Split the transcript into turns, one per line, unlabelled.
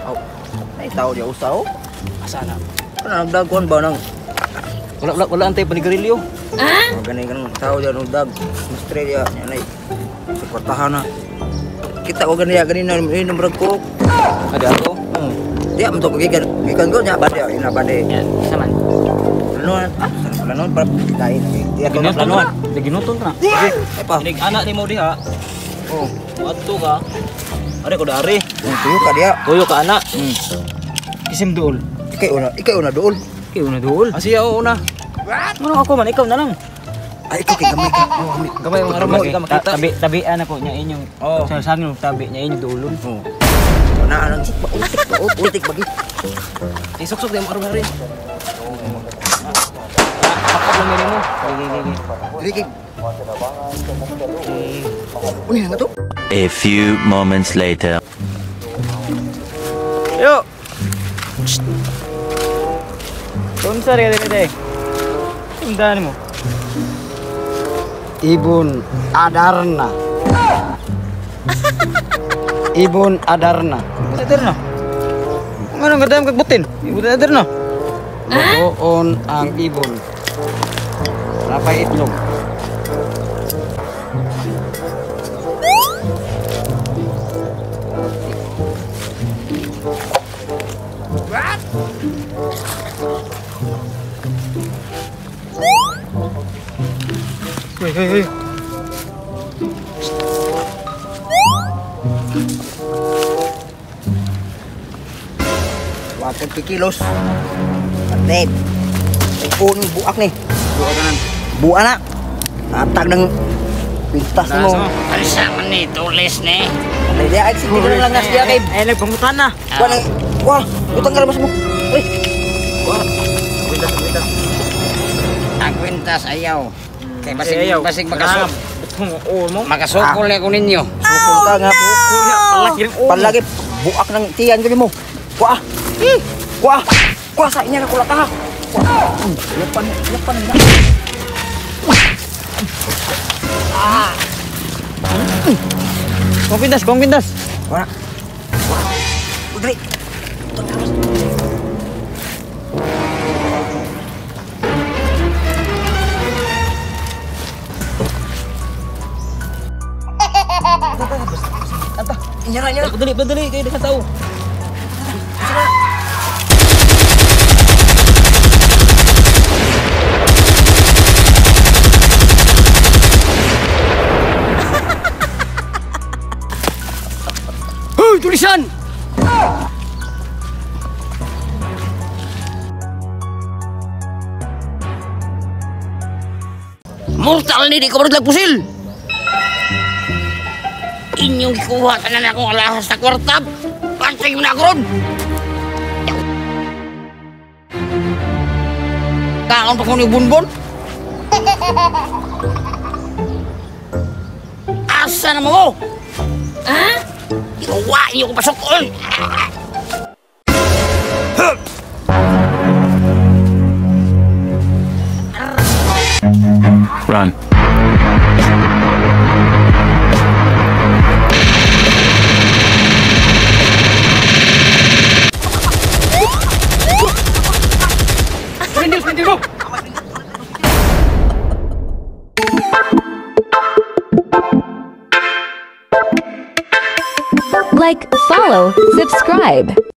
Oh. Ay tao diya usaw.
Asa na?
Ano nagdagkuan ba nang
Wala wala wala antay panigarilyo.
Ah? Gani ganun tao diya nagdag. Mestre diya anay. Suportahan na. Kita ko gani ganina ini murag ko.
Ada ako.
Diya mo to gikan gikan ko nya bade ina bade.
Ya, sama.
Planuan. Ah, planuan para lain. Diya ko planuan.
Ginuton na.
Ay pa.
Inig anak nimo diha.
Oh,
Adto ka. Are ko dari.
Tuyo ka diya.
Tuyo ka anak. Isim duol.
Ikay una duol.
Ikay una duol.
Asiya o una.
Ano ako man, ikaw na lang.
Ay, ikaw kay gamay ka.
Gamay ang aron mo, ikaw makita.
Tabi tabian ako nya inyong.
Oh.
Sa sangin tabi nya inyong duolon.
Oh. Na anang sik ba utik ba utik bagi.
Isuksok di mo aron hari.
Pakap lang nimo. Gigi gigi.
Dili. Uni na to.
A few moments later.
Yo. Unsa ri dili? Unsa mo?
Ibon Adarna. Ibon Adarna.
Adarna. Ngano gadam kag butin? Ibon Adarna.
Lutoon ang ibon. Napay itlog.
What?
Hey, hey, hey.
Wakit kikilos. Patid. Ay, buak ni. Buak na. Buak na. Atag ng pintas mo.
Alsa man ni, tulis ni.
Ay, ay, sige na lang nas diya kay.
Ay, nagpangutan na.
Wah, wah, utang ka mo. Uy. Wah. Kwintas, kwintas.
Ang kwintas ayaw. Kay basig
Ayaw.
basig makasuk.
Mo.
Makasukol ako ninyo.
Sukol ka nga.
Palagi rin.
Palagi buak ng tiyan ko nimo. Wah. Wah. Wah sa inya na kula ka. Lepan, lepan na. Ah.
Kong pintas, kong pintas.
Wala. Wah. Udri. Anta, inyara, inyara.
Padali, padali kay daghang tao.
Hoy, tulisan!
Mortal ni di ko marud pusil. Inyong gikuha tanan akong alahas sa kwarta. Pantay mo na ako ron. Kaon pa ko ni bonbon. Asa na mo? Ha? Ikuha inyo ko pasokon.
Run.
Go!
Like, follow, subscribe.